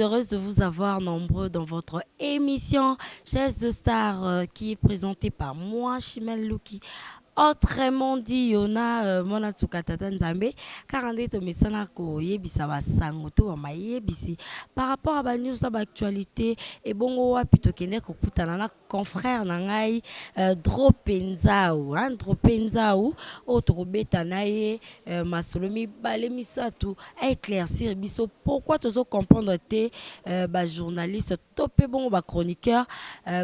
heureuse de vous avoir nombreux dans votre émission Chaise de Star qui est présentée par moi, Chimène Luki. Autrement dit, Yona mwana tsuka tata Nzambe, kaka nde tomesana koyebisa basango to bamayebisi par rapport à banews na baactualité. Ebongo wapi tokende kokutana na confrère na ngai Drope Nzau, hein, Drope Nzau oyo tokobeta na ye masolo mibale misato, aéclaircir biso pourquoi tozocomprendre te bajournaliste to mpe bongo bachroniqueur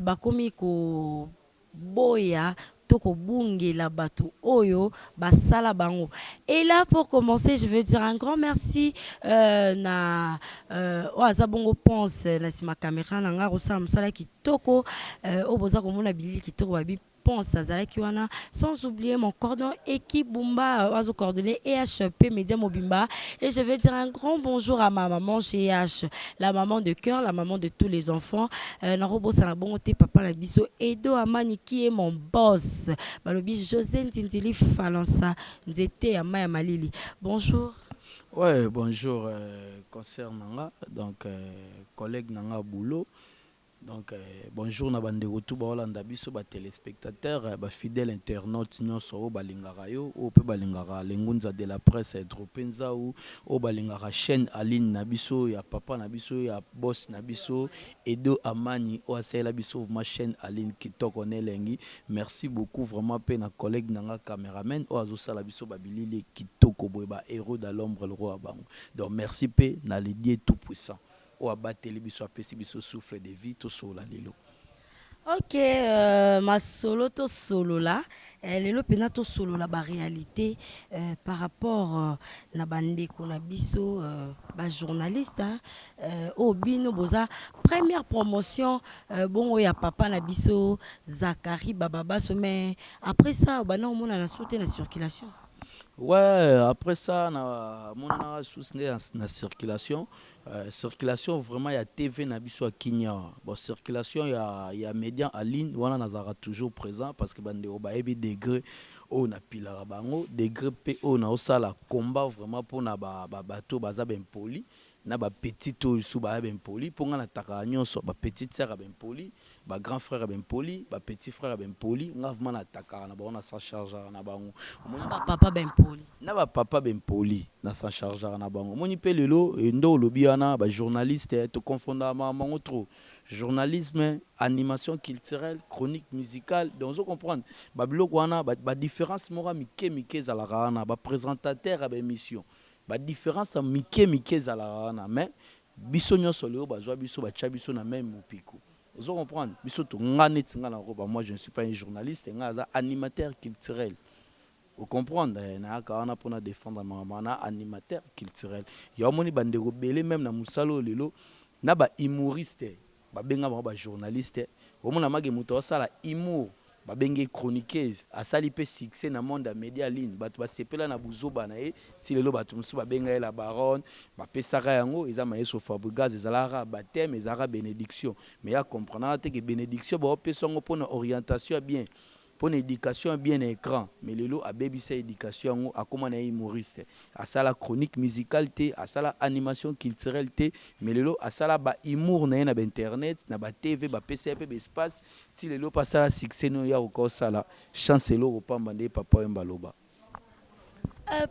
bakomi koboya to kobungela bato oyo basala bango. Et là, pour commencer, je veux dire un grand merci na oyo aza bongo Pense na nsima caméra na ngai, kosala mosala kitoko oyo boza komona bilili kitoko. Babi Pense azalaki wana, sans oublier mon cordon équipe Bumba azo coordonner EHP Média Mobimba. Et je vais dire un grand bonjour à ma maman GH, la maman de cœur, la maman de tous les enfants. Narobosana bongo te papa na biso Edo Amani qui est mon boss, balobi José Ndindili Falansa nzete ya mai ya malili. Bonjour. Ouais, bonjour, concert nanga, donc collègue nanga boulot. Donc bonjour na bandeko tu baolanda biso, batéléspectateur, bafidèle internaute nyonso oyo balingaka yo, oyo mpe balingaka Lengunza de la presse Drope Nzau, oyo balingaka chaîne aline na biso ya papa na biso, ya boss na biso Edo Amani, oyo asalela biso vraiment chaîne aline kitoko na elengi. Merci beaucoup vraiment mpe na collègue na nga cameraman oyo azosala biso babilili kitoko boye, bahéros dans l'ombre, le roi ya bango. Donc merci mpe na le Dieu tout puissant oyo abateli biso, apesi biso souffle de vie, tosolola lelo. Ok, masolo tosolola lelo mpenza, tosolola baréalité par rapport na bandeko na biso bajournaliste oyo bino boza première promotion bongo ya papa na biso Zakari Bababaso. Mais après ça, banda omonana so te na circulation. Ouais, après ça na monanaka susu nde na circulation, circulation vraiment ya TV na biso ya Kinia. Bon, circulation ya média en ligne wana, nazalaka toujours présent parce que bandeko bayebi degré oyo napilaka bango, degré mpe oyo naosala combat vraiment mpona bato baza baimpoli na bapetite oyo lisusu baya baimpoli, mpo nga natakaka nyonso: bapetite sœur ya baimpoli, bagrand frère ya baimpoli, bapetit frère ya baimpoli. Nga vraiment natakaka na bango, na s'en chargeaka na bango. Bapapa baimpoli. Na bapapa baimpoli, na s'en chargeaka na bango. Omoni mpe lelo nde olobi wana, bajournaliste toconfondaka makambo trop: journalisme, animation culturelle, chronique musicale. Donc ozo comprendre babiloko wana, badifférence moko ya mike mike ezalaka wana, baprésentateur ya baémission, badifférence ya mike mike ezalaka wana. Mais biso nyonso lelo bazwa biso, batya biso na même mopiko. Ozo comprendre, biso to nga neti nga na roba, moi je ne suis pas un journaliste, nga aza animateur culturel. Ocomprendre, nayaka wana mpona défendre makambo wana, animateur culturel. Ya omoni bandeko ebele même na mosala oyo lelo na bahumoriste babenga bango bajournaliste. Omona make moto asala humour, babenge chroniqueuse, asali mpe succès na monde ya média ligne, bato basepela na buzoba na ye ti lelo. Bato mosusu babenga ye la baronne, bapesaka yango eza mayeso Fabrigaz, ezalaka baptême, ezalaka bénédiction. Mais ya comprendaka te ke bénédiction baopesa yango mpona orientation ya bien, mpona éducation ya bien na écran. Mais lelo abebisa éducation yango, akóma na ye humoriste, asala chronique musicale te, asala animation culturelle te, mais lelo asala bahumour na ye na bainternet, na batv, bapesa ye mpe baespace ti lelo mpe asala succès no ya koka osala chance eloko pamba nde papa oyo baloba.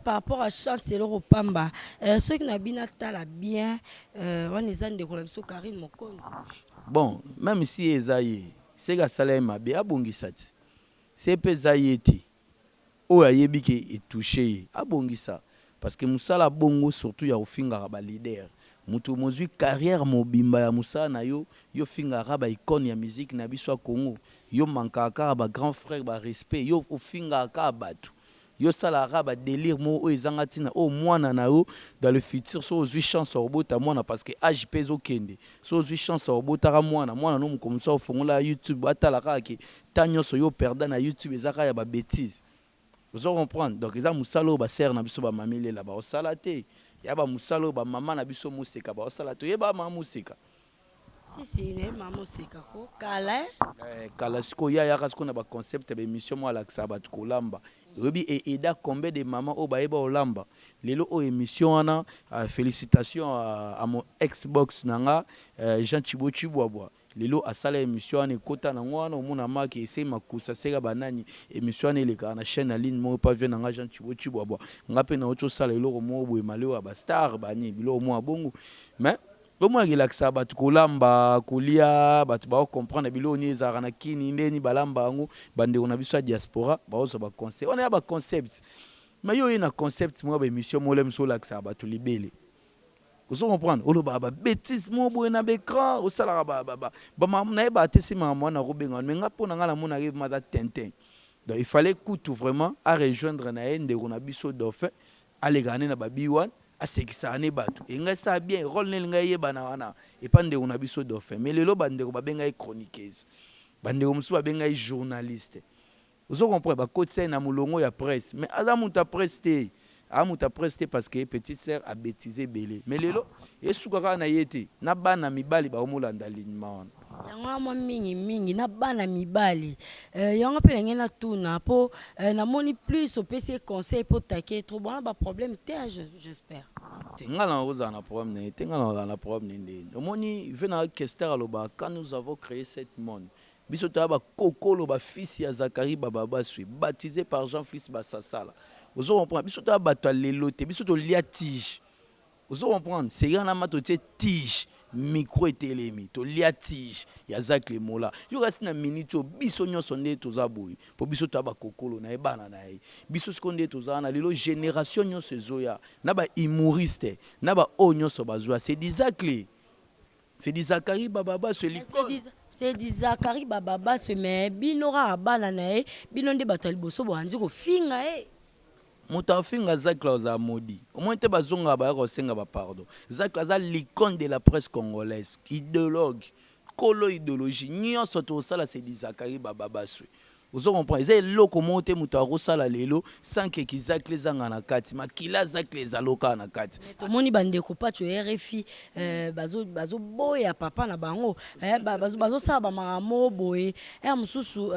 Par rapport à chance eloko pamba, soki na bino atala bien, wana eza ndeko na biso Karine Mokonzi. Bon, même si eza ye, seke asala ye mabe, abongisa ti se mpe eza ye te oyo ayebi ke etouche ye, abongisa, parce que mosala bongo, surtout ya kofingaka baleader, moto mozwi carrière mobimba ya mosala na yo, yo fingaka baicone ya musique na biso ya Congo, yo mankaka kaka bagrand frère barespect, yo ofingaka kaka bato, yo osalaka badélire moko oyo ezanga ntina. Oyo mwana na yo dans le futur, so ozwi chance ya kobota mwana, parce que âge mpe ezokende, so ozwi chance ya kobotaka mwana, mwana no moko mosusu afongola YouTube, atala kaka ke ta nyonso yo perda na YouTube eza kaka ya babêtise. Ozo comprendre? Donc eza mosala oyo basere na biso bamami lela baosala te, ya bamosala oyo bamama na biso moseka baosala te. Oyeba mama moseka? Si, naye mama moseka ko kala. Eh, kala. Sikoyo ye ayaka sikoyo na baconcept ya baémission moko, alakisaka bato kolamba. Oyebi e aida combien de mama oyo bayeba olamba lelo oyo émission wana? Félicitation à mon ex box na nga, Jean Chibo Chibwabwa. Lelo asala émission wana, ekota nango wana, omona maki ese makusa seka banani. Émission wana elekaka na chaîne ya ligne moko pa vie na nga Jean Chibo Chibwabwa. Nga mpe nauti osala eloko moko boye, maleo ya bastar bani, biloko moko ya bongo, mais omonaka elakisaka bato kolamba, kolia. Bato bakocomprendre biloko nini ezalaka na kini, ndeni balamba yango. Bandeko na biso ya diaspora baozwa baconcept wana ya baconcept. Mais yo oye na concept moko ya baémission moko mosu, olakisaka bato libele, ozo comprendre, olobaka babêtise moko boye na baécran, osalaka nayebaka te si makambo wana nakobenga. Mais nga, mpo na nga, namonaka mata tintin. Donc il fallait kutu vraiment arejoindre na ye ndeko na biso Dauphin, alekaka nde na babi wana, asekisaka ne bato. Engai esala bien rôle neli ngai eyebana wana epa ndeko na biso Dauphin. Mais lelo bandeko babengai ye chroniqueuse, bandeko mosusu babengai ye journaliste, ozo comprendre, bakotisa ye na molongo ya presse. Mais aza moto ya presse te, aza moto ya presse te, parce que petite sœur abêtise ebele. Mais lelo esuka kaka na ye te, na bana mibali baomolanda alignement wana. Yango wana mwa mingimingi na bana mibali. Yango mpe ndenge natuna mpo namoni plus opesi ye conseil mpo take trop bona baproblème te, j'espère. Te, nga na kozala na problème na ye te. Nga na kozala na problème na ye ndeni? Omoni ve na Kester alobaka: quand nous avons créé cette monde, biso toya bakokolo, bafils ya Zakari Bababaswe, baptisé par Jean Fils Basasala, ozo comprendre. Biso toya bato ya lelo te, biso tolia tige, ozo comprendre. Seri na ma totie tige, micro etelemi, tolia tige ya Zacle Mola. Yo kasi na minute oyo, biso nyonso nde toza boye mpo biso toya bakokolo na ye, bana na ye. Biso sikoyo nde toza wana lelo, génération nyonso ezoya na bahumoriste na baoyo nyonso bazwa, c'est du Zacle, c'est du Zakari Bababaswe, l'icône. C'est du Zakari Bababaswe. Mais bino kaka bana na ye, bino nde bato ya liboso boanzi kofinga ye. Moto afinga Zacle azala modi omoi te, bazongaka, baya kosenga bapardon. Zacle aza l'icône de la presse congolaise, idéologue, kolo idéologie nyonso tosala, c'est du Zakari Bababaswe, ozo comprendre. Eza eloko moko te moto akosala lelo sans que Zacle ezanga na kati, makila Zacle ezala kaka na kati. Tomoni bandeko Pacho RFI bazoboya papa na bango, bazosala bamakambo boye ere mosusu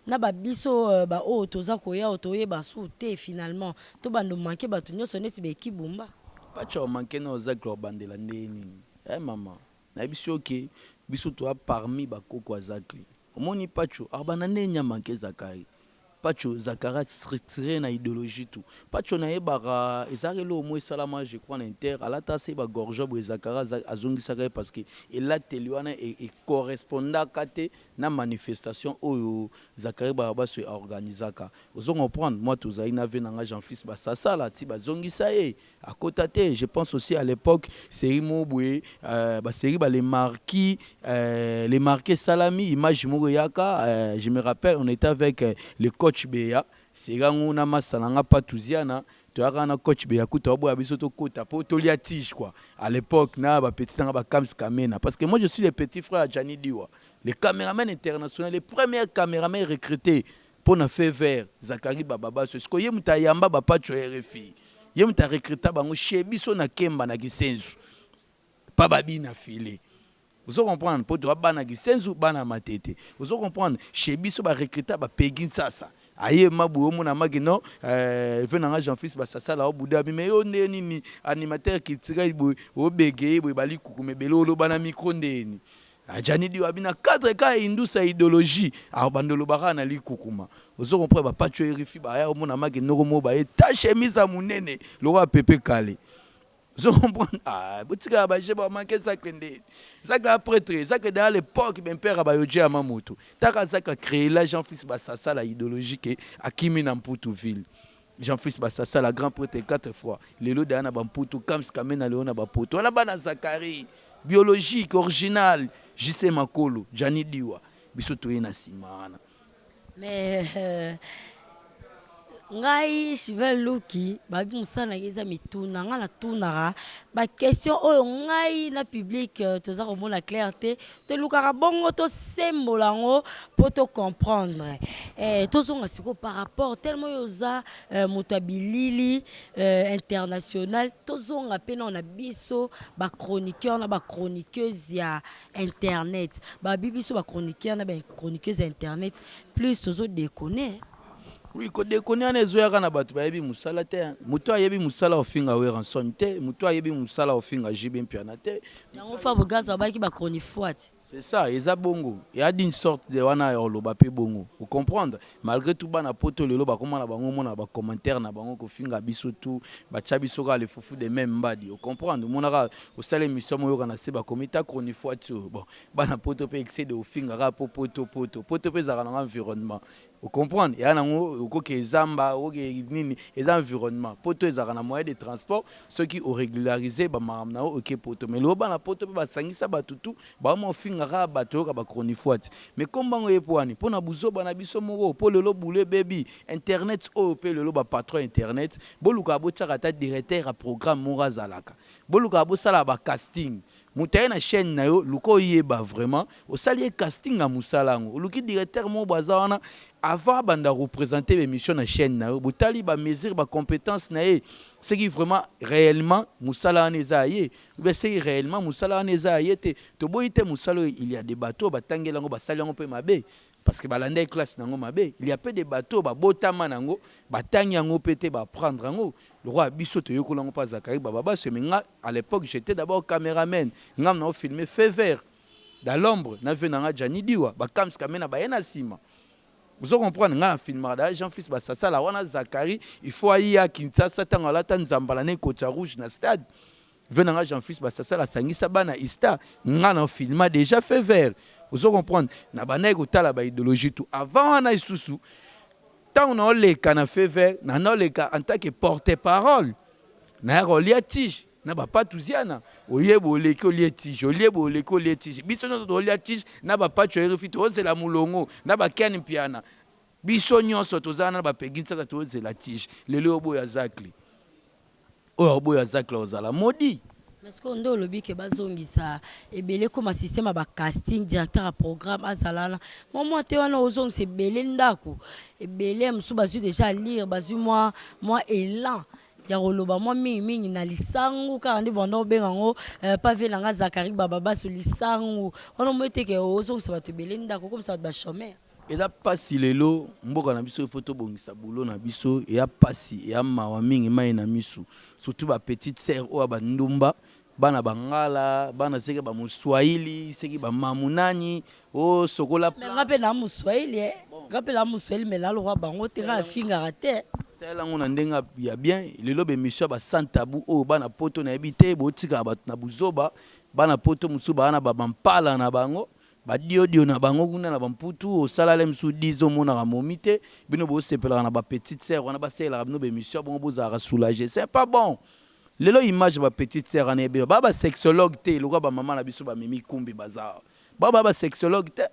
na babiso baoyo toza koya oyo toyeba su te. Finalement tobanda omanke bato nyonso neti baekibumba. Pacho omanke na Zacle, obandela nde nini? Mama, nayebi si oke biso toya parmi bakoko ya Zacle. Omoni Pacho abanda nde nyamanke Zakari Pacho, Zakari structuré na idéologie tout. Pacho nayebaka ezalaki eloko moko esalama, je crois, na inter alata se bagorge boye. Zakari azongisaka ye parce que elateli wana ecorrespondaka te na manifestation oyo Zakari Bababaswe aorganizaka, ozo comprendre. Moi tozali na ve nanga Jean Fils Basasala ti bazongisa ye, akota te. Je pense aussi à l'époque série moko boye, basérie ba Les Marquis, Les Marquis esalami, image moko eyaka. Je me rappelle, on était avec le coach Beya, série yango na masa na nga Patuziana, toyaka na coach Beya kuta oboya biso tokota po tolia tige quoi, à l'époque na bapetit nanga bakams Kamena, parce que moi je suis le petit frère à Jani Diwa, le caméraman international, le premier caméraman recruté mpo na feu vert Zakari Bababaswe. Sikoyo ye moto ayamba bapacho RFI, ye moto arecruta bango chez biso na Kemba na Kisenzu pa babi na file, ozo comprendre, mpo toa bana Kisenzu, bana Matete, ozo comprendre. Chez biso barecruta bapegi Nsasa ayema boye, omona maki no ve nanga Jean Fils Basasala obuda bi. Mais yo nde nini, animateur culturel boye, obege boye, balikuku ebele, oloba na micro ndeni? Ajani dio abi na cadre ka indusa idéologie abanda olobaka na likukuma, ozo comprendre. Bapacho RFI baya, omona maki noko moko baye ta chemise ya monene lokola pepe kale, ozo comprendre. Ah, botikala baje bamanke Zacle nde Zacle a prêtre. Zacle dans l'époque bempere bayoje ya mamoto taka Zacle créé la Jean Fils Basasala idéologie ke akimi na Mputu ville. Jean Fils Basasala, grand prêtre quatre fois, lelo daya na bamputu kams kamena lelo na bapoto wana, bana Zakari biologique original, JC Makolo, Jani Diwa, biso toye na nsima wana. Mais ngai Shivel Luki, babi mosala na ngai eza mituna. Ngai natunaka baquestion oyo ngai na public toza komona clair te, tolukaka bongo tosembola yango mpo tocomprendre. Tozonga sikoyo par rapport tellement oyo oza moto ya bilili international. Tozonga mpe nao na biso bachroniqueur na bachroniqueuse ya internet. Babi biso bachroniqueur na bachroniqueuse ya internet plus tozodekone. Oui, kodekone wana ezoyaka na bato bayebi mosala te. Moto ayebi mosala ofinga Werrason te, moto ayebi mosala ofinga JB Mpiana te. Yango Fabregas abaki bachronifois te. C'est ça, eza bongo. Eya d'une sorte de wana ya oloba mpe bongo, ocomprendre. Malgré tout, bana Poto lelo bakoma na bango, omona bacommentaire na bango kofinga biso tu, batya biso kaka le fufu de même mbadi, ocomprendre. Omonaka osala émission, moyoka na se bakomi ta chronifois ti oyo. Bon, bana Poto mpe excès de ofinga kaka po Poto, Poto, Poto mpe ezalaka nango environnement, ocomprendre. Eya nango okoki ezamba, okoki nini, eza environnement. Poto ezalaka na moyen de transport, soki orégulariser bamakambo na yo, oke Poto. Mais lelo bana Poto mpe basangisa bato tu, baoma ofinga kaka bato, oyoka bachronifois ti. Mais kombo yango ye po wani mpo na buzoba na biso moko, mpo lelo bulu ebebi internet oyo. Mpe lelo bapatron internet bolukaka botiaka ata directeur ya programme moko azalaka, bolukaka bosala bacasting. Moto aye na chaîne na yo, luka oyeba vraiment osali ye casting ya mosala yango, oluki directeur moko bo aza wana avant abanda représenter baémission na chaîne na yo, botali bamesure, bacompétence na ye, soki vraiment réellement mosala wana eza ya ye ou bien soki réellement mosala wana eza ya ye te. Toboyi te mosala oyo, il y a des bateau oyo batangeli yango, basali yango mpe mabe parce que balandaki classe nango mabe. Il y a peu de bateau babotama nango, batangi yango mpe te, baprendre yango. Lokwa biso toyekola yango mpe Azakari Bababaso. Mais nga à l'époque, j'étais d'abord caméraman. Nga na filmé Feu vert dans l'ombre na ve nanga Jani Diwa, bakams kame na baye na nsima, ozo comprendre. Nga na filmaka da Jean Fils Basasala wana. Zakari, il faut aya Kinshasa ntango alata nzambala na ekoti ya rouge na stade. Ve nanga Jean Fils Basasala asangisa bana ista, nga na filma déjà Feu vert, ozo comprendre. Na bandaki kotala baidéologie tout avant wana. Lisusu ntango naoleka na Feu vert, na naoleka en tant que porte parole, nayaka olia tige na bapatuziana. Oyeba oleki olie tige, olieba oleki olie tige. Biso nyonso tolia tige na bapacho RFI, tozela molongo na bakene Mpiana. Biso nyonso toza na bapegi nsaka, tozela tige. Lelo oyo boyo Azakli, oyo boyo Azakli ozala modi. Parce que nde olobi ke bazongisa ebele koma système ya bacasting, directeur ya programme azala wana mwa mwa te wana, ozongisa ebele ndako ebele mosusu bazwi déjà lire, bazwi mwa mwa élan ya koloba mwa mingimingi na lisangu kaka nde banda obenga yango pave nanga Zakari Bababaso lisangu wana. Omoi teke ozongisa bato ebele ndako, okomisa bato bachômeur. Eza mpasi. Lelo mboka na biso, ifo tobongisa bulo na biso. Eya mpasi, eya mawa mingi, mai na misu, surtout bapetite sœur oyo bandumba, bana bangala, bana seki bamoswahili, seki bamamu nani o sokola. Nga mpe na moswahili, nga mpe na moswahili, me nalokwa bango te, nga afingaka te. Salela yango na ndenge ya bien. Lelo bémission ya basans tabou oyo bana Poto nayebi te, botikaka bato na buzoba. Bana Poto mosusu baa na bampala na bango, badiodio na bango kuna na bamputu. Osala le mosusu 10, omonaka momi te. Bino bosepelaka na bapetite sœur wana, basalelaka bino bémission bongo, bozalaka soulagé. C'est pas bon. Lelo image ya bapetite sœur wana ebeba. Baa basexologue te lokola bamama na biso bamemi kumbi, baza baa basexologue te.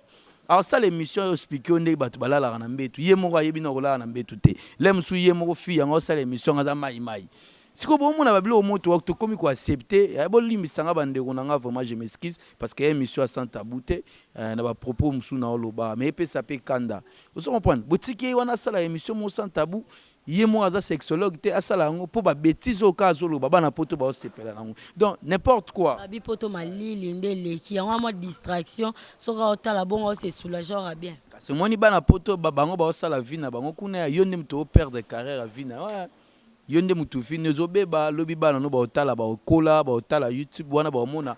Asala émission oyo, explique oyo ndenge bato balalaka na mbetu. Ye moko ayebi na kolala na mbetu te. Le mosusu ye moko fille yango osala émission yango aza mai mai. Sikoyo bomona babiloko moto tokomi koaccepter. Bolimbisanga bandeko na nga, vraiment je m'excuse parce que émission ya sans tabou te na bapropos mosusu na oloba, mais epesa mpe kanda, ozo comprendre. Botiki ye wana asala émission moko sans tabou, ye moko aza sexologue te, asala yango mpo babêtise oyo kaka azoloba, bana Poto baosepela nango. Donc n'importe quoi. Babi Poto malili nde eleki yango, mwa distraction soki aotala bongo ose soulage ora bien. Kasi omoni bana Poto bango baosala vie na bango kuna. Yo nde moto operdre carrière ya vie na yo, yo nde motu fini ezobeba. Lobi bana no baotala, baokola, baotala YouTube wana, baomona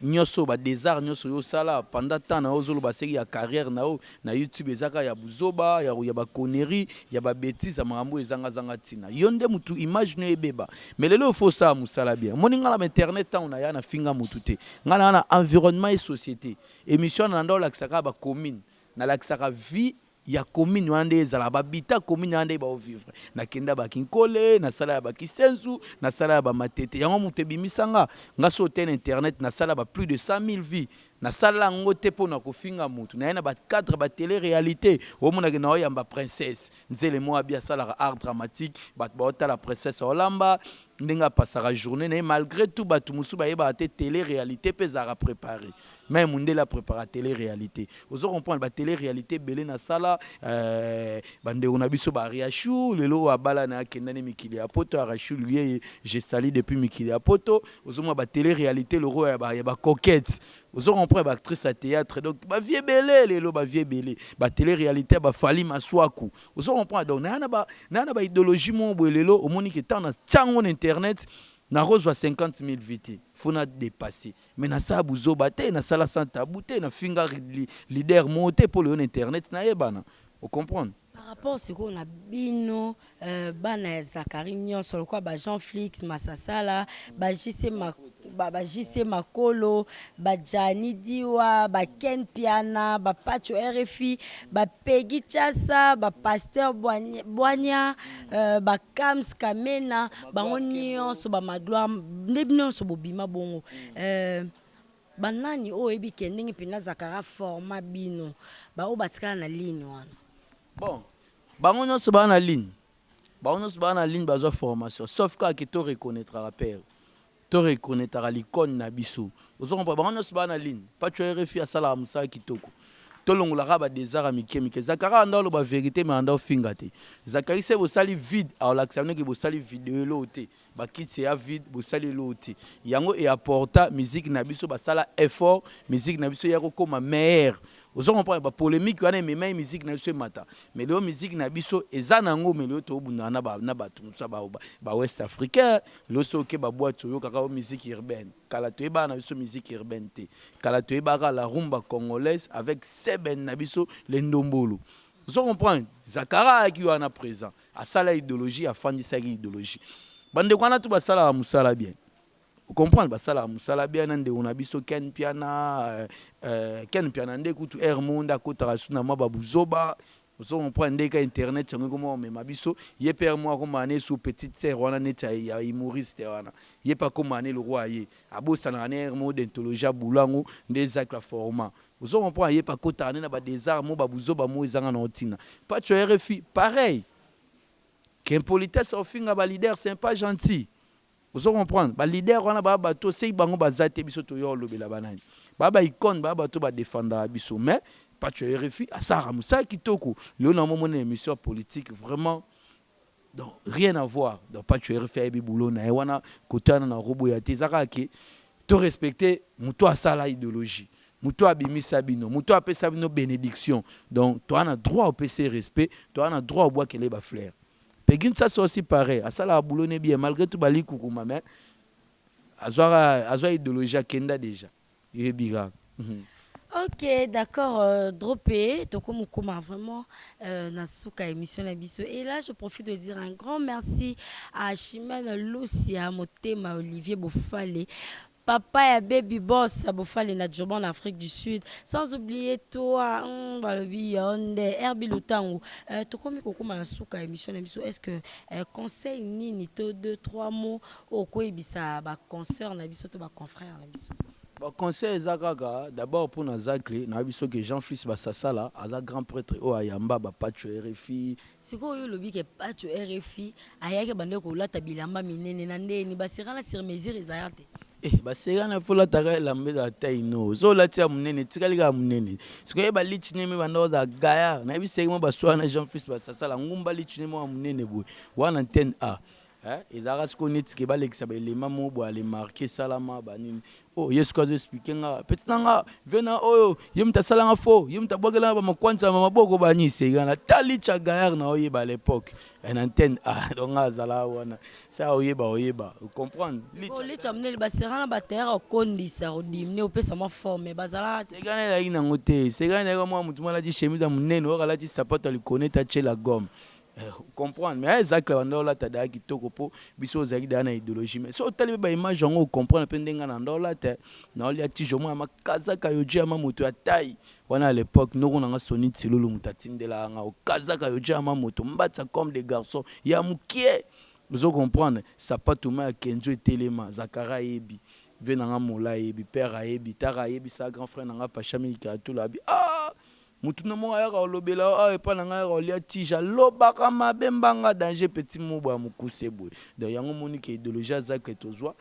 nyonso badésart nyonso oyo osala pendant temps na yo. Ozoloba seki ya carrière na yo na YouTube eza kaka ya buzoba, ya baconnerie, ya babêtise, ya makambo ezangazanga ntina. Yo nde motu image no ebeba. Mais lelo ofo osala mosala bien. Omoni ngai na bainternet, ntango na ya na finga motu te. Ngai na na environnement et société, émission na nda olakisaka bacommune, nalakisaka vie ya commune wana nde ezalaka, babita commune wana nde baovivre. Nakenda bakinkole, nasala ya bakisenzu, nasala ya bamatete. Yango moto ebimisanga nga so te na internet, nasala ba plus de 100 000 vues. Nasala yango te mpo na kofinga motu. Naye na bacadre batélé réalité, omonake na oyamba princesse nzele moko abi asalaka art dramatique. Bato baotala princesse aolamba ndenge apasaka journée na ye. Malgré tout, bato mosusu bayebaka te télé réalité mpe ezalaka préparé. Même mondele aprépara télé réalité, ozo comprendre. Batélé réalité ebele nasala. Bandeko na biso bariachu lelo oyo abala na akendani mikili ya Poto, Arachu lui je sali depuis mikili ya Poto. Ozomona batélé réalité loko ya bacoquette. Ozo comprendre, baactrice ya théâtre, donc bavie ebele lelo, bavie ebele, batélé réalité, bafali maswaku. Ozo comprendre? Donc naya na baidéologie moko boye. Lelo omoni ke ntango na ntiango na internet, nakozwa 50 000 vues te, faut na dépasser. Mais nasala buzoba te, nasala sans tabou te, nafinga leader moko te, mpo lelo na internet nayebana. Ocomprendre? Par rapport sikoyo na bino, bana ya Zakari nyonso, lokola ba Jean Flix Masasala, ba JC Makolo, bajani Diwa, baken Piana, bapacho RFI, bapegi Chasa, bapasteur Bwania, bakams Kamena, bango nyonso, bamagloire nde nyonso bobima bongo. Banani oyo oyebi ke ndenge mpenza Zakari aforma bino, baoyo batikala na ligne wana? Bon, bango nyonso baa na ligne, bango nyonso baa na ligne, bazwa formation, sauf kaka ke to reconnaîtraka père, to reconnaîtraka l'icône na biso. Ozo comprendre? Bango nyonso baa na ligne. Pacho RFI asalaka mosala kitoko, tolongolaka badésart ya mike mike. Zakari anda oloba vérité, mais anda ofinga te. Zakari se bosali vide, aolakisa bino ke bosali video eloo te, bakiti ya vide, bosali eloo te. Yango eapporta musique na biso, basala effort, musique na biso ya kokóma meilleur. Ozo comprendre? Bapolémique wana ememai musique na biso emata. Mais lelo musique na biso eza nango, mais lelo tobundana na bato mosusu bawest africain. Lelo soki oke baboîte, oyokaka o musique urbaine. Kala toyebaka na biso musique urbaine te. Kala toyebaka la rumba congolaise avec seben na biso, le ndombolo. Ozo comprendre? Zakara ayaki wana présent, asala idéologie, afandisaki idéologie. Bandeko wana to basalaka mosala bien. Comprendre, basalaka mosala bien na ndeko na biso Ken Piana. Ken Piana nde kutu aire monde akotaka su na mwa babuzoba. Ozo comprendre? Ndeka internet yango ekoma omema biso. Ye mpe aire moko akoma ne su petite sœur wana neti ya humoriste wana. Ye mpe akoma ne lokwa ye abosanaka ne aire moko déontologie abulango nde ezakla format. Ozo comprendre? Ye mpe akotaka ne na badésart mo babuzoba mo ezanga na otina. Pacho RFI pareil, qu'impolitesse ofinga baleader, c'est pas gentil. Ozo comprendre? Baleader wana baya bato sei, bango baza te. Biso toya olobela banani? Baya baicône, baya bato badefendaka biso. Mais Pacho RFI asalaka mosala kitoko. Lelo na momona émission ya politique, vraiment, donc rien à voir. Donc Pacho RFI ayebi boulot na ye wana. Kote wana na roboya te, eza kaka ke to respecte moto asala idéologie, moto abimisa bino, moto apesa bino bénédiction. Donc toza na droit opesa respect, toza na droit obwakele bafleur. Pegin ça, c'est aussi pareil, asalaka boulot ne bien malgré tout balikukuma, mais azwaka, azwa idéologie, akenda déjà, yebi kaka. Ok, d'accord, Dropé, tokomi koma vraiment na suka émission na biso. Et là, je profite de dire un grand merci à Chimène Lucia Motema, Olivier Bofale, papa ya Baby Boss Bofale na Durban en Afrique du Sud. Sans oublier toi, balobi yonde Herbie Lutangu. Tokomi kokoma na suka émission na biso. Est-ce que conseil nini to deux trois mots okoyebisa ba consœurs na biso to ba confrères na biso? Baconseil eza kaka d'abord mpona Zacle nayebi soki Jean Fils Basasala aza grand prêtre oyo ayamba bapacho RFI. Sikoyo oyo olobi ke Pacho RFI ayaki, bande kolata bilamba minene na ndeni basera na sur mesure ezaya te? Eh, basera na fo olataka elamba ezala taille. So olati ya monene, etikali kaka monene. Sikoyo yeba lichi neme banda ozala gaillard. Nayebi seki mo baswa na Jean Fils Basasala ngumba lichi neme ya monene boye wana antenne a. Eh, ezalaka sikoyo neti ke balekisa baelema moko boye, alemarke esalama banini. Oyo ye sikoyo azoexpliquer nga petit na nga ve na oyo ye moto asalanga fo, ye moto abwakelanga bamakwanza ya maboko bani eseka na tali tya gaillard na oyeba à l'époque na antenne a. Donc nga azalaka wana sa oyeba, oyeba comprendre. Licha monene, basera na baterre okondisa odimine opesa mwa forme bazalaka te. Sekana ezalaki nango te. Sekana ezalaki mwa motu moko alati chemise ya monene, oyo alati sapato ya likolo neti atiela gomme. Comprendre, mais ezalaki banda olata daya kitoko mpo biso ozalaki daya na idéologie. Mais so otali mpe baimage yango, ocomprendre mpe ndenge na nda olata na olia tige omona makazaka yoji ya ma moto ya taille wana. À l'époque noko nanga Soni Tsilulu moto atindelaka nga okazaka yoji ya ma moto mbatisa comme des garçons ya mokie. Ozo comprendre? Sapato ma ya Kenzo etelema. Zakara ayebi ve nanga, mola ayebi, père ayebi, tara ayebisa grand frère nanga Pacha Milikatula abi ah mutu na moko ayaka kolobela awa epai na ngai, ayaka kolia tige, alobaka mabe, mbanga danger, petit moko boye ya mokuse boye. Donc yango omoni ke idéologie aza ke tozwa,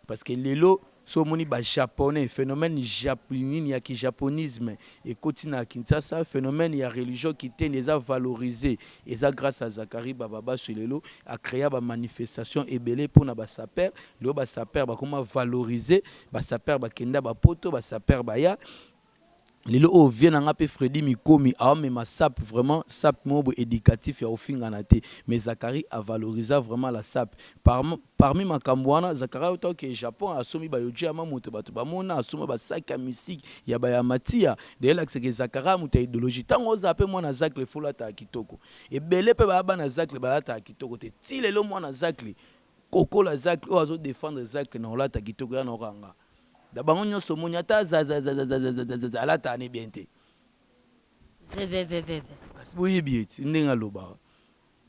parce que lelo So omoni ba japonais, phenomène jap nini ya ki japonisme ekoti na Kinshasa, phenomène ya religion kitendi eza valoriser, eza grace à Zacharie Bababaswe. Lelo a crea ba manifestations ebele pona ba sapeurs. Lelo ba sapeurs bakoma valoriser, ba sapeurs bakenda ba poto, ba sapeurs baya. Lelo oyo vieux na nga pe Freddy Mikomi aomema sape, vraiment sape moko boye educatif ya ofingana te, mais Zacharie a valorisa vraiment la sape. Parmi makambo wana, Zacharie auta oke Japon, asombi ba Yohji Yamamoto, bato bamona asomba ba sac ya mystique ya ba ya Matia. D'ailleurs elakisaka ke Zacharie moto ya idéologie. Ntango ozala mpe mwana Zacle, faut olataka kitoko. Ebele mpe baya bana Zacle balataka kitoko te. Ti lelo mwana Zacle, kokola Zacle oyo azodéfendre Zacle na olata kitoko ya na okanga da bango nyonso. Omoni ata zazazazazazazaza alataka ne bien te. Zezezezeze. Kasi boyebi eti ndenge alobaka,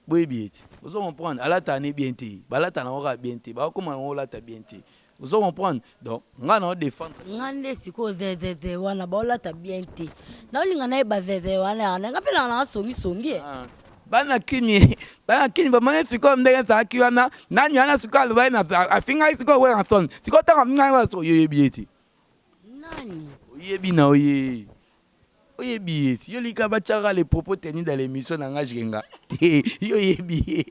boyebi eti ozo comprendre, alataka ne bien te. Balataka nango kaka bien te, bakokoma nango olata bien te, ozo comprendre. Donc ngai na odéfendre. Nga nde sikoyo zezeze wana baolata bien te, naolinga nayeba zeze wana yaka nga mpe nanga nanga songisongi e. Ah. Bana kini, bana kini bamoni sikoyo ndenge ezalaki wana. Nani wana sikoyo alobaki na afingaki sikoyo Werrason? Sikoyo ntango afingaki Werrason, yo oyebi ye te. Nani? Oyebi na oye, oyebi ye ti. Yo lika batiaka les propos tenus dans l'émission na nga nga te. Yo oyebi ye,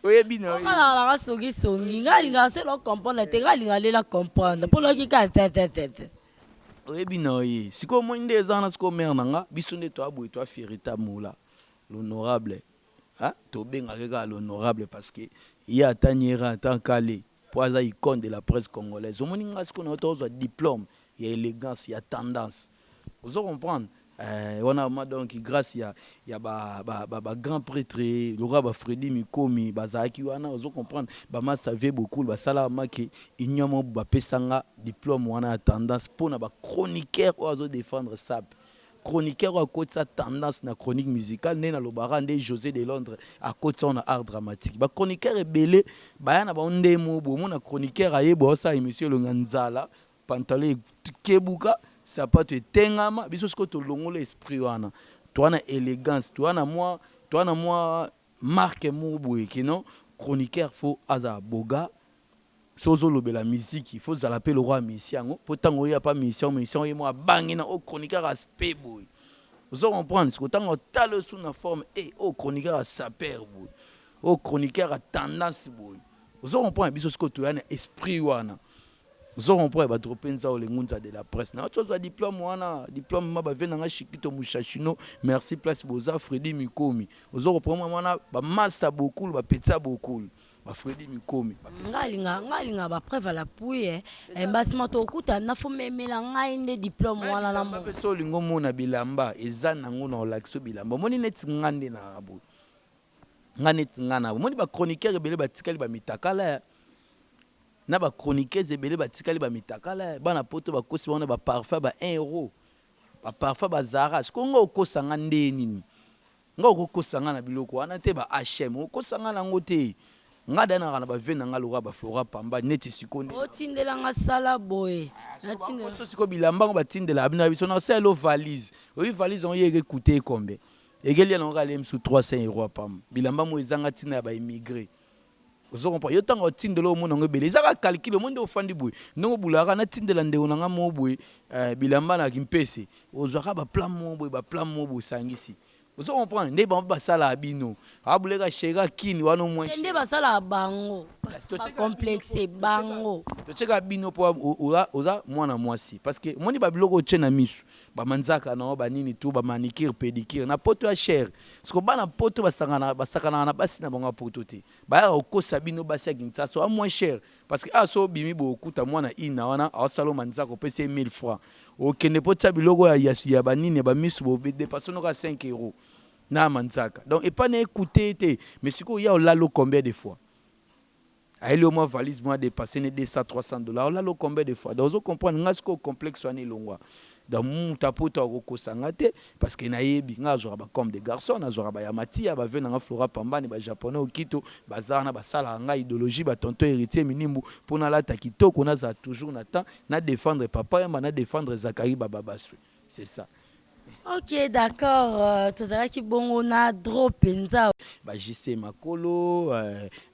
oyebi na oye. Nga nanga nanga songisongi, nga alingaka so elo comprendre te, nga alingaka lela comprendre mpo noki kaka zezezeze. Oyebi na oye. Sikoyo omoni nde eza wana. Sikoyo mare na nga, biso nde toya boye, toya fierté mola l'honorable. Tobengaka kaka l'honorable parce que ye ata nyera ata kale mpo aza icône de la presse congolaise. Omoni nga sikoyo na tozwa diplôme ya élégance, ya tendance, ozo comprendre. Wana ma donc grâce ya ba grand prêtre lokola ba Fredi Mikomi bazalaki wana, ozo comprendre, bamasa vie bokulu basalaka maki union moko, bapesanga diplôme wana ya tendance mpona bachroniqueur oyo azodéfendre sape, chroniqueur oyo akotisa tendance na chronique musicale. Nde nalobaka nde José de Londres akotisa na art dramatique. Bachroniqueur ebele baya na bango nde mo boye. Omona chroniqueur ayeba osala émission, elonga nzala, pantalon ekebuka, sapato etengama. Biso sikoyo tolongola esprit wana, toa na élégance, toa na mwa marque moko boye kino chroniqueur faut azala boga. So ozolobela musique, faut ozala mpe lokwa musicien yango, mpo ntango oya pa musicien, musicien oye mo abangi na o chroniqueur aspect boye, ozo comprendre. Siko ntango otala osu na forme e o chroniqueur asapeur boye, o chroniqueur a tendance boye, ozo comprendre. Biso sikoyo toya na esprit wana, ozo comprendre. Bato mpenza olengunza de la presse na oti ozwa diplôme wana, diplôme ma bave nanga Shikito Mushashino, merci place boza Fredi Mikomi, ozo comprendre wana, bamaster bokulu, bapetisa bokulu, bafredi Mikomi. Nga alinga bapreuve à l'appui e basima tokutana, nafo memela ngai nde diplôme wana na mpe so olingi omona bilamba eza nango na olakisa bilamba. Omoni neti nga nde na boye, nga neti nga na omoni bachroniqueur ebele batikali bamitakala na bachroniqueuse ebele batikali bamitakala. Bana poto bakosi bango na baparfum ba 1 euro, baparfum bazara. Sikoyo nga okosa nga nde nini? Nga okokosa nga na biloko wana te, ba hm okosa nga nango te. Nga da naka na bave na nga lokola baflora pamba neti sikoyo nde Otindelanga sala boye. So sikoyo bilamba ngo batindela bino biso na osala elo valise. Oyi valise yango ye ekekute combien? Ekelia nango kaka misu 300 euro ya pamba. Bilamba mo ezanga ntina ya baimmigré, ozo comprendre. Yo ntango otindela, omona yango ebele, eza kaka calcul. Omoni nde ofandi boye, ndenge obulaka, natindela ndeko na nga moko boye bilamba na kimpese, ozwaka baplan moko boye, baplan moko boye osangisi, ozo comprendre. Nde bango basalaka bino abuleka shera kini wana omoi. Nde basalaka bango bacomplexe bango. Totyeka bino mpo oza mwana mwasi, parce que omoni babiloko otie na misu, bamanzaka na banini tu, bamanicure, pédicure na poto ya cher. Siko bana poto basakanaka na basi na bango ya poto te. Bayaka kokosa bino basi ya Kinshasa oa moins cher, parce que awa so obimi boye, okuta mwana ina wana aosala manzaka, opesi ye 1000 francs, okende mpo tia biloko ya banini ya bamisu, bodépasse noka 5 euro na manzaka. Donc epai na ekute te. Mais sikoyo ya olala combien de fois? Ayeli yo mwa valise mwa dépassé ne 200 300 dollars, olala combien de fois? Donc ozo comprendre nga sikoyo complexe wana elongwa. Donc mutu apoto akokosa nga te, parce que nayebi nga azwaka bacome de garçon, nazwaka bayamatia bave nanga Flora Pambani, bajaponais okito baza wana, basalaka nga idéologie, batonton Héritier Minimbu, mpo nalata kitoko, nazala toujours na temps na défendre Papa Yamba, na défendre Zakari Bababaswe, c'est ça. Ok, d'accord, tozalaki bongo na Dro mpenza. Ba JC Makolo,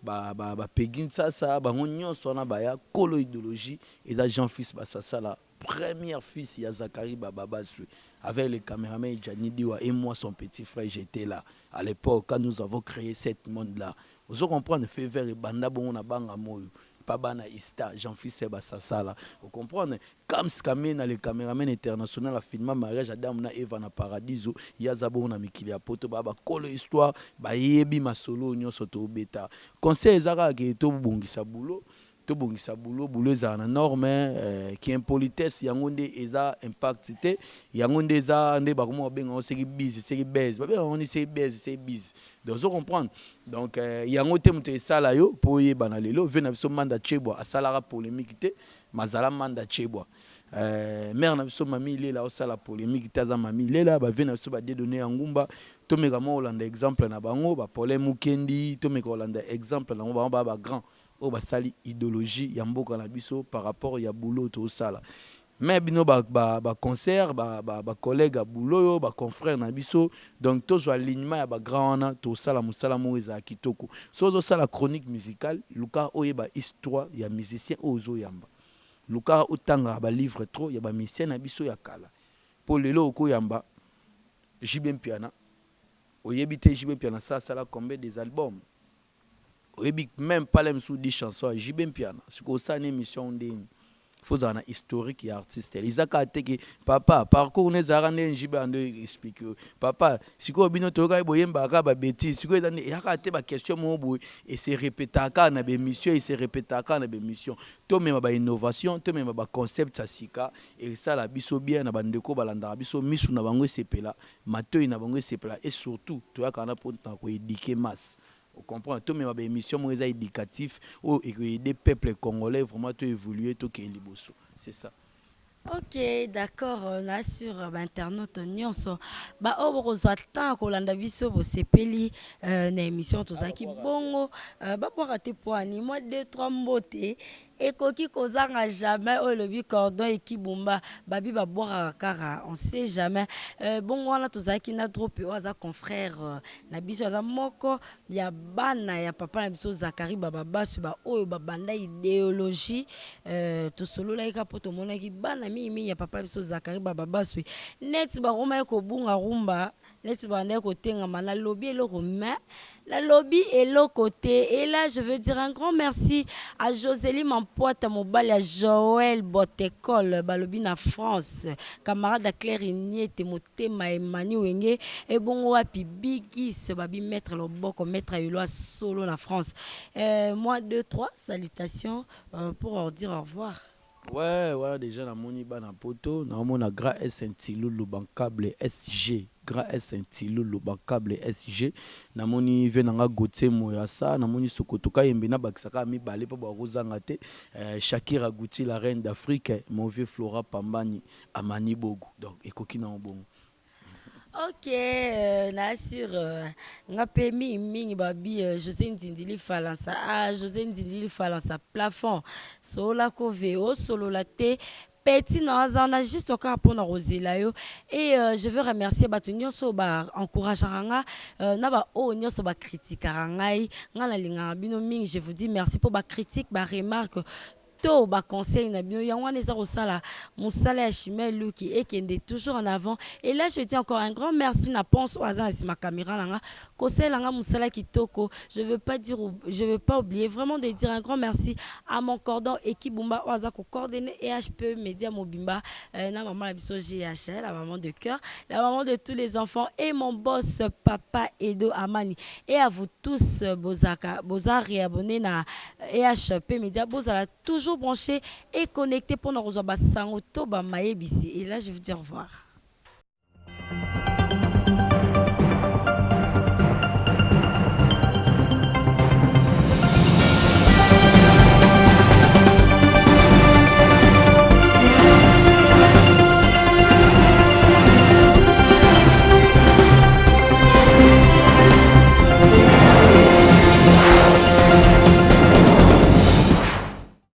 ba Peggy Nsasa, bango nyonso wana baya. Kolo idéologie eza Jean Fils Basasala, premier fils ya Zacharie Bababaswe, avec le caméraman Gianni Diwa et moi, son petit frère. J'étais là à l'époque quand nous avons créé cette monde là ozo comprendre? Feu vert ebanda bongo na banga moyo pa bana ista Jean Fils Basasala, ocomprendre? Kams Kamena, le caméraman international, afilma mariage Adam na Eva na Paradiso. Ye aza bongo na mikili ya Poto. Baya bakolo histoire, bayebi masolo nyonso. Tobeta conseil eza kaka ke tobongisa boulot, tobongisa boulot, boulot ezala na norme. Ki impolitesse yango nde eza impact te. Yango nde eza nde bakoma babenga yango seki bise, seki base, babenga yango nde seki base, seki bise. Donc ozo comprendre? Donc yango te moto esala yo mpo oyebana. Lelo ve na biso Manda Chebwa asalaka polémique te, mazala Manda Chebwa. Mare na biso Mami Ilela osala polémique te, aza Mami Ilela. Bave na biso badedone ya ngumba, tomeka mwa kolanda exemple na bango. Bapole Mukendi, tomeka kolanda exemple na bango. Bango baya bagrand oyo basali idéologie ya mboka na biso par rapport ya boulot tosala. Mais bino baconcert, bacollègue ya boulot oyo, baconfrère na biso, donc tozwa alignement ya bagrand wana, tosala mosala moko ezala kitoko. So ozosala chronique musicale, luka oyeba histoire ya musicien oyo ozoyamba, luka otangaka balivre trop ya bamusicien na biso ya kala. Mpo lelo okoyamba JB Mpiana, oyebi te JB Mpiana asala combien des albums, oyebi même pas le mosusu 10 chansons ya JB Mpiana. Sikoyo osala na émission ndeni? Faut ozala na historique ya artiste. Eza kaka te ke papa parcours ne ezalaka nde JB ando explique yo papa. Sikoyo bino toyokaki boyembaka kaka babêtise. Sikoyo eza nde eyaka te baquestion moko boye ese répétaka kaka na baémission, ese répétaka kaka na baémission. Tomema bainnovation, tomema baconcept ya sika, esala biso bien na bandeko balandaka biso, misu na bango esepela, matoi na bango esepela. Et surtout toyaka wana mpo na koéduquer masse, ocomprendre? Tomema baémission moko eza éducatif, oyo ekoaider peuple congolais vraiment to évoluer, tokeye liboso, c'est ça. Ok, d'accord. Na sur bainternaute nyonso baoyo bokozwa temps ya kolanda biso, bosepeli na émission tozalaki bongo, babwaka te poani mwa 2 3 mbote ekoki kozanga jamais. Oyo elobi cordon ekibumba babi babwakaka kaka, on sait jamais. Bongo wana tozalaki na Drope oyo aza confrère na biso, aza moko ya bana ya papa na biso Zakari Bababasu, baoyo babanda idéologie. Tosololaki kaka mpo tomonaki bana mingimingi ya papa na biso Zakari Bababasu neti bakomaki kobunga rumba, neti bandaki kotengama. Nalobi eloko, mais nalobi eloko te. Et là, je veux dire un grand merci à Josélie Mampoata, mobali ya Joël Botekol, balobi na France, camarade ya Claire Niete, motema Emani Wenge. Ebongo wapi Bigis, babi maître loboko, maître ayolo solo na France. Moi, deux trois salutations pour leur dire au revoir. Ouais, déjà namoni bana poto, naomona Grand S Ntilulu bancable SG, Grand S Ntilulu bancable SG. Namoni ve nanga Gauthier Moyasa, namoni Sokoto Kayembe, nabakisaka mibale mpo bakozanga te. Shakira Guti, la reine d'Afrique, mon vieux Flora Pambani Amani Bogu. Donc ekoki nango bongo. Ok, na sur nga mpe mingimingi babi José Ndindili Falansa, ah, José Ndindili Falansa plafond solola kove osolola te petit na aza wana juste kaka mpona kozela yo. Et je veux remercier bato nyonso oyo baencourageaka nga, na baoyo nyonso bakritikaka ngai. Ngai nalingaka bino mingi. Je vous dis merci mpo bacritique, baremarque to baconseil na bino, yango wana eza kosala mosala ya Chimel Luki ekende toujours en avant. Et là, je dis encore un grand merci na Pense oyo aza na nsima caméra na nga, kosalela nga mosala kitoko. Je veux pas dire, je veux pas oublier vraiment de dire un grand merci à mon cordon Ekibumba oyo aza kocoordonner EHP Média mobimba, na mama na biso GH, la maman de cœur, la maman de tous les enfants, et mon boss papa Edo Amani. Et à vous tous bozaka boza réabonné na EHP Média, bozala toujours branché et connecté pour nous kozwa basango to bamayebisi. Et là, je vous dis au revoir.